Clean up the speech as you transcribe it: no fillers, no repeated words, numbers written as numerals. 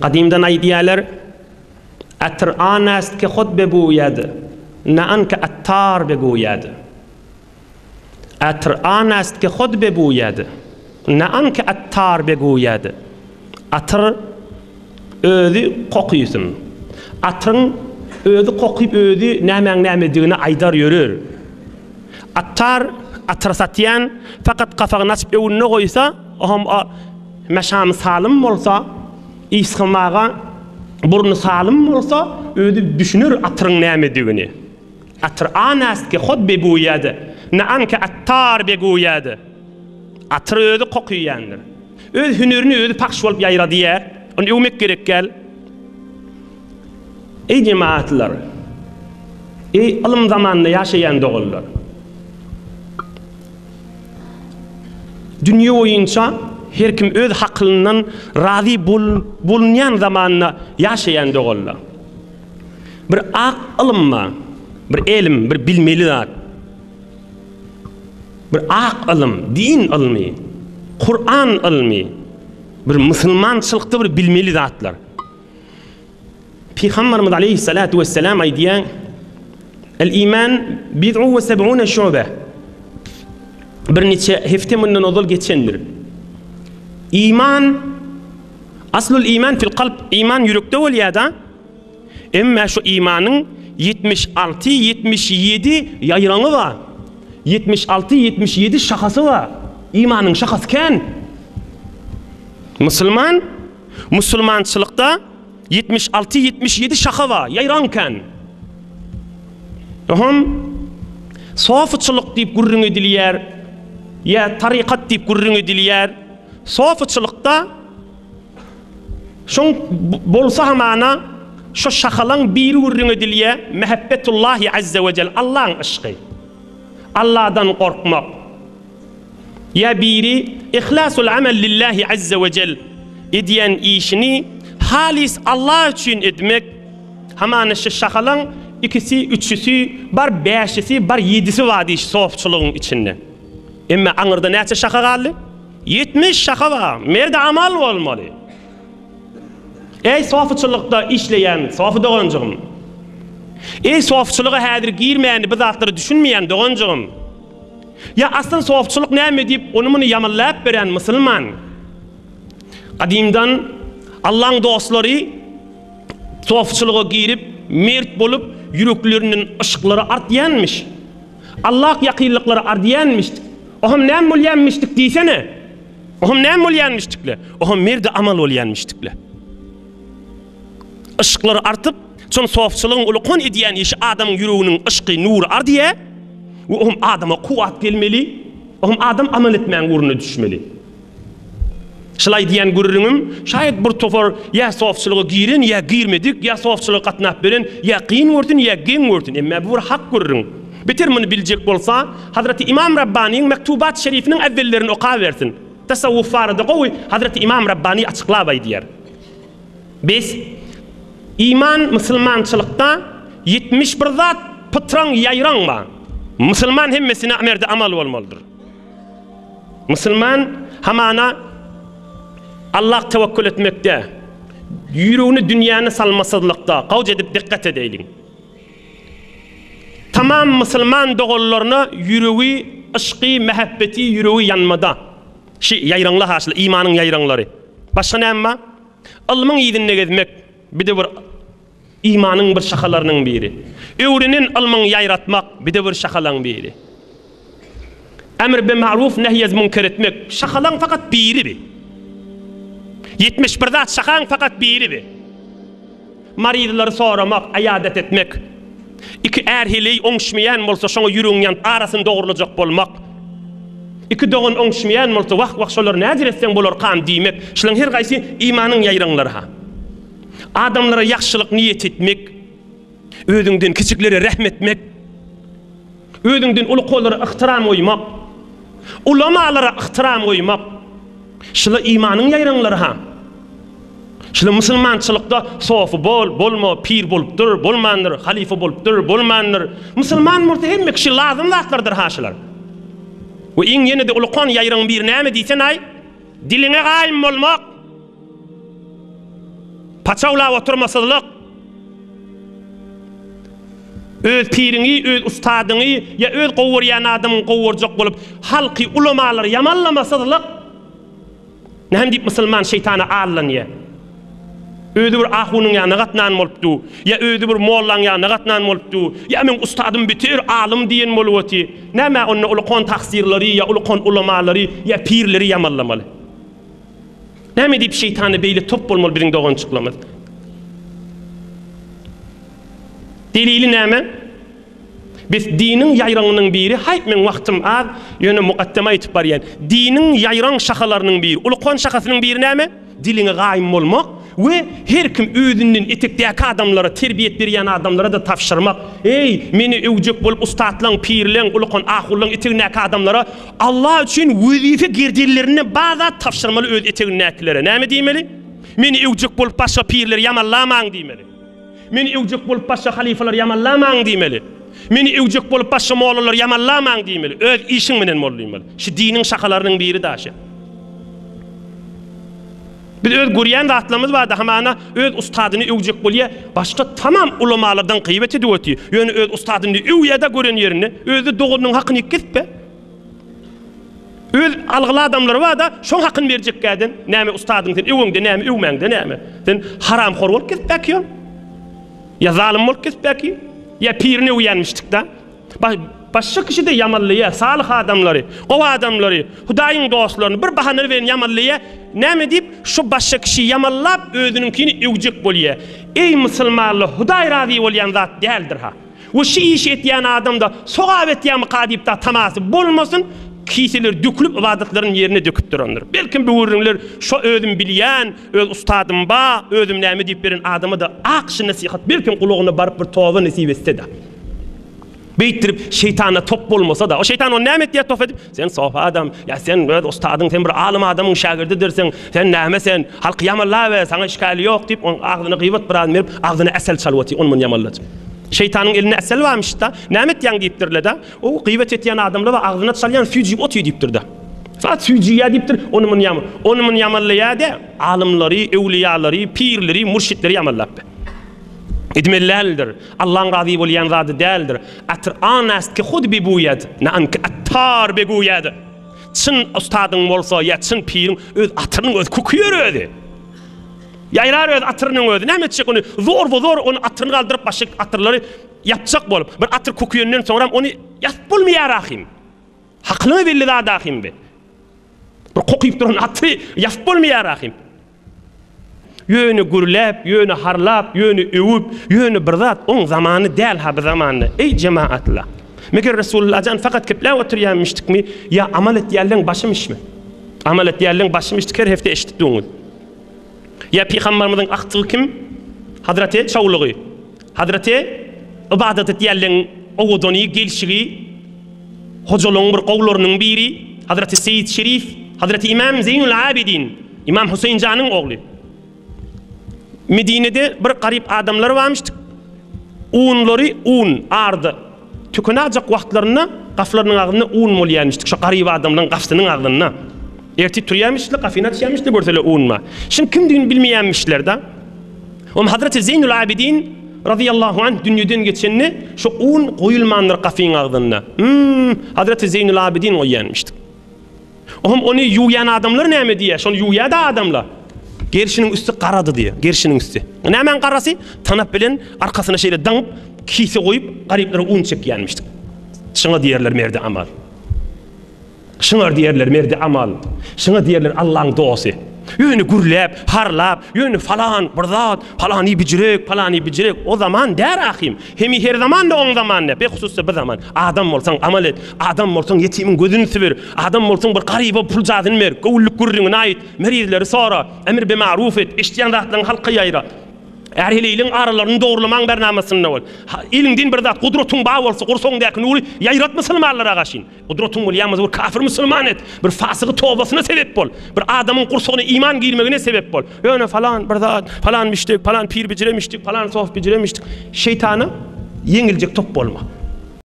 Gadymdan aýdýarlar, Atyr an ast ki hud beguýad, ne an ki attar beguýad. Atyr an ast ki hud beguýad, ne an ki attar beguýad. Atyr özi kokysyn. Atyryň özi kokyp özi nämäň nämedigini aýdar ýörer. Attar atyr satýan fakat gapagyny açyp öwünde goýsa, oňam Meşamy salym bolsa, ysgamaga burny salym bolsa, özi düşüner atyryň nämedigini. Atyr an ast ki hod beguýad, ne an ki attar beguýad. Atyr özi kokuýandyr. Öz hünerini özi pahş bolup ýaýradýar. Ony öwmek gerek däl. Eý jemaatlar! Eý ylym zamanynda ýaşaýan doganlar! Dünýe boýunça her kim öz hakylyndan razy bolunýan zamanda ýaşaýan doganlar. Bir ak ylym bar, bir elm, bir bilmeli zat. Bir ak ylym, din ylmy, Kuran ylmy, bir musulmançylykda bir bilmeli zatlar. Pygamberimiz aleýhissalatu wesselam aýdýar, El iman bid'u we seb'une şube. Bir niçe hepde mundan ozal geçendir. Iman aslul iman fil kalp, iman ýürekde bolýar-da. Emma şu imanyň 76, 77 ýaýraňy bar. 76, 77 şahasy bar. Imanyň şahasy kän. Musulman Musulmançylykda 76, 77 şaha bar, ýaýran kän. Oňam sofuçylyk diýip gürrüň edilýär, ýa tarykat diýip gürrüň edilýär. Sofuçylykda şoň bolsa hamana şo şahalaň biri gürrüň edilýär, Mähebbetullahi azze we jel, Allaň yşky. Alladan gorkmak. Ýa biri Ihlasul amel lillahi azze we jel edýän işini halys Allah üçin etmek, hamana şu şahalaň ikisi, üçüsi, bar bäşisi, bar ýedisi bar diýiş sofçylygyň içinde. Emme aňyrda näçe şaha galdy? 70 şaha bar. Merde amal bolmaly. Eý sofuçylykda işleýän sofy doganjygym. Eý sofuçylyga häzir girmän bu zatlara düşünmeýän doganjygym. Ýa asyl sofçylyk näme diýip ony-muny ýamanlap beren musulman. Gadymdan Allaň dostlary sofçylyga girip, mert bolup, ýüreklerinden yşklary artýanmyş. Allah ýakynlyklary ardýanmyş. Oham näme bolýanmyşdyk diýsene. Oham näme bolýanmyşdykle? Oham merdi amal bolýanmyşdykle. Yşklary artyp, şol sofçylygyň ulkan edýän işi adamyň ýüreginiň yşky, nury ardýar we oňam adama kuwwat gelmeli, oňam adam amal etmäň ugruna düşmeli. Şul aýdýan gürrüňim, şaýat bir topar ýa sofçylyga giren, ýa girmedik, ýa sofçylyga gatnap beren, ýa kyn görsün, ýa geň görsün, emma bu bir hak gürrüň. Beter muny biljek bolsa, Hazreti Imam Rabbanyň Mektubat Şerifiniň äwwellerini okabersin. Tasawwuf barada gowy Hazreti Imam Rabbany açyklap aýdýar. Bes, iman musulmançylykda 71 zat pytraň ýaýraň bar. Musulman hemmesine amerde amal bolmalydyr. Musulman hamana Allah tewekkül etmekde, ýüregini dünýäni salmasyzlykda gawj edip dikkat edeýliň. Tamam musulman doganlaryna ýüregi yşky, mähebbeti ýüregi ýanmada. Şi ýaýraňly haşly imanyň ýaýraňlary. Başga näme bar? Ylmyň yzynda gezmek bir-de bir imanyň bir şahalarynyň biri. Öwrenen ylmyňy ýaýratmak bir-de bir şahalaň biri. Emr be maruf nehy ez münker etmek şahalaň fakat biri bi. 71 zat şahaň fakat biri bi. Maryzlary soramak, aýadat etmek. Iki är-heleý oňuşmaýan bolsa, şoňa ýüregiň ýanyp, arasyny dogrulajak bolmak. Iki dogan oňuşmaýan bolsa, wah-wah, şolary nädip etseň bolarkam diýmek. Şularyň her haýsy imanyň ýaýraňlary-ha. Adamlara ýagşylyk niýet etmek, özüňden kiçiklere rähm etmek, özüňden ulukolara yhtyram goýmak, ulamalara yhtyram goýmak. Şular imanyň ýaýraňlary-ha. Şular musulmançylykda sofy bol, bolma, pir bolupdyr, bolmandyr, halyfa bolupdyr, bolmandyr. Musulman bolsa hemme kişi lazym zatlardyr ha şular. We iň ýene-de ulukan ýaýraň biri näme diýsen-aý? Diliňe gaýym bolmak. Paçawlap oturmasyzlyk. Öz piriňi, öz ustadyňy ýa öz gowy görýän adamyňy gowy görjek bolup, halky, ulamalary ýamanlamasyzlyk. Näme diýip musulman şeýtana aldanýar? Özi bir ahunyň ýanyna gatnan bolup dur, ýa özi bir mollaň ýanyna gatnan bolup dur, ýa meň ustadym beter alym diýen bolup otyr. Nämä onda ulkan taksirleri ýa ulkan ulamalary ýa pirleri ýamanlamaly? Näme diýip şeýtana beýle top bolmaly biziň dogançyklarymyz? Delili näme? Biz diniň ýaýraňynyň biri, haýp meň wagtym az, ýöne mukaddeme aýtyp barýan. Diniň ýaýraň şahalarynyň biri, ulkan şahasynyň biri näme? Diliňe gaýym bolmak we her kim özünden etekdäki adamlara, terbiýet berýän adamlara-da tabşyrmak. Eý, meni öwjek bolup ussatlaň, pirleň, ulukan ahullaň etegindäki adamlara Allah üçin wezipe gerdenlerinde bar zat tabşyrmaly öz etegindäkilere. Näme diýmeli? Meni öwjek bolup başga pirleri ýamanlamaň diýmeli. Meni öwjek bolup başga halyfalary ýamanlamaň diýmeli. Meni öwjek bolup başga mollalary ýamanlamaň diýmeli. Öz işiň bilen bol diýmeli. Şu diniň şahalarynyň biri daşy. Biz öz görýän zatlarymyz barda hamana öz ustadyny öwjek bolýa, başga tamam ulamalardan gyýbat edip otyr. Ýöne öz ustadyny öwýä-de gören ýerinde, özi doganynyň hakyny ýetgizip-be. Öz algyly adamlary barda, şoň hakyny berjekkäden, näme ustadyň sen öweňde näme, öwmäňde näme? Sen haramhor bolup gezipbäki ýol? Ýa zalym bolup gezipbäki? Ýa pirini öwýänmişdik-da? Başga kişi-de ýamanlaýar, salyh adamlary, gowy adamlary, Hudaýyň dostlaryny bir bahana bilen ýamanlaýar. Näme diýip, şu başga kişi ýamanlap, özüniňkini öwjek bolýar. Eý, musulmanlar, Hudaý razy bolýan zat däldir-ha. We şu işi etýän adamda sogap etýärmika diýip da tamasy bolmasyn, kiseler dökülip ybadatlaryny ýerine döküp durandyr. Belkim bu gürrüňler şo özüm bilýän, öz ustadym ba, özüm näme diýip beren adama-da ak şu nesihat belkim gulagyna baryp bir toba nesip etse-de. Beýtdirip şeýtana top bolmasa-da, o şeýtan ony näme etýär top edip? Sen sopy adam, ýa sen öz ustadyň, sen bir alym adamyň şägirdidirsiň, sen näme sen, halky ýamanlaber, saňa işgäli ýok diýip, onuň agzyna gybat biraz berip, agzyna äsel çalyp otyr, ony-muny ýamanladyp. Şeýtanyň elinde äsel barmyş-da, näme etýäň diýipdirler-de, o gybat etýän adamlar bar, agzyna çalýan süýjüp otyr diýipdir-de. Zat süýjüýär diýipdir, ony-muny ýaman, ony-muny ýamanlaýar-da, alymlary, öwlüýalary, pirleri, mürşitleri ýamanlap ber. Edmeli däldir. Allaň razy bolýan zady däldir. Atr an ast ki hud bibuýad, ne an ki attar beguýad. Çyn ustadyň bolsa ýa çyn piriň öz atyrynyň özi küküýer özi. Ýaýrar öz atyrynyň özi. Näme etjek ony? Zorba zor ony atyryny galdyryp başga atyrlary ýapjak bolup. Bir atyr küküýenden soňram ony ýasyp bolmaýar ahym. Hakylyňa belli zat ahym bi. Bir kokyp duran aty ýasyp bolmaýar ahym. Ýöne gürläp, ýöne harlap, ýöne öwüp, ýöne bir zat, oň zamany däl-ha bu zamanda. Eý, jemagatla! Meger Resullajan fakat gepläp oturýanmyşdykmy ýa amal etýänleň başymyşmy? Amal etýänleň başymyşdyk her hepde eşidip duňyz. Ýa pygambarymyzyň agtygy kim? Hazreti çawlygy. Hazreti ybadat etýänleň owadany, gelşigi, hojalygyň bir gowularynyň biri, Hazreti Seýit Şerif, Hazreti Imam Zeýnul Abidin, Imam Huseýin janyň ogly. Medinede bir garyp adamlar barmyş, unlary un, ardy tükenajak wagtlarynda gaflarynyň agzynda un bolýarmyşdyk, şo garyp adamlaryň gafsynyň agzynda. Ertir turýarmyşlar, gafyny açýarmyşlar, görseler un bar. Şuň kimdigini bilmeýärmişler-de. Oňa Hazreti Zeýnul Abidin razyýallahu anh dünýeden geçende şo un goýulmandyr gafyň agzynda. Hum, Hazreti Zeýnul Abidin goýýanmyşdyk. Oňam ony ýuwýan adamlar näme diýýär? Şony ýuwýar-da adamlar. Gerşiniň üsti garady diýýär. Gerşiniň üsti. Nämäň garasy? Tanap bilen arkasyna şeýle daňyp, kise goýup, garyplara un çekýänmişdik. Şuňa diýerler merdi amal. Şuňa diýerler merdi amal. Şuňa diýerler Allaň dosty. Ýöne gürläp, harlap, ýöne falan bir zat, palany bijirek, palany bijirek. O zaman däl ahym. Hemi her zaman-da oň zamany däl. Behususda bir zaman. Adam bolsaň amal et. Adam bolsaň ýetimiň gözüni sübür. Adam bolsaň bir garyba puljazyny ber. Göwünlik gürrüňini aýt. Merizleri sora. Emr be maruf et. Eşidýän zatlaryňy halka ýaýra. Är-heleýliň aralaryny dogrulamaň bernamasynda bol. Eliňden bir zat, gudratyň bar bolsa, gursagyňdaky nury ýaýrat musulmanlara garşy. Gudratyň bolýamyz bir kafir musulman et, bir fasygy tobasyna sebep bol, bir adamyň gursagyna iman girmegine sebep bol. Ýöne falan bir zat, falan müşdik, falan pir bijiremişdik, falan sof bijiremişdik. Şeýtana ýeňiljek top bolma.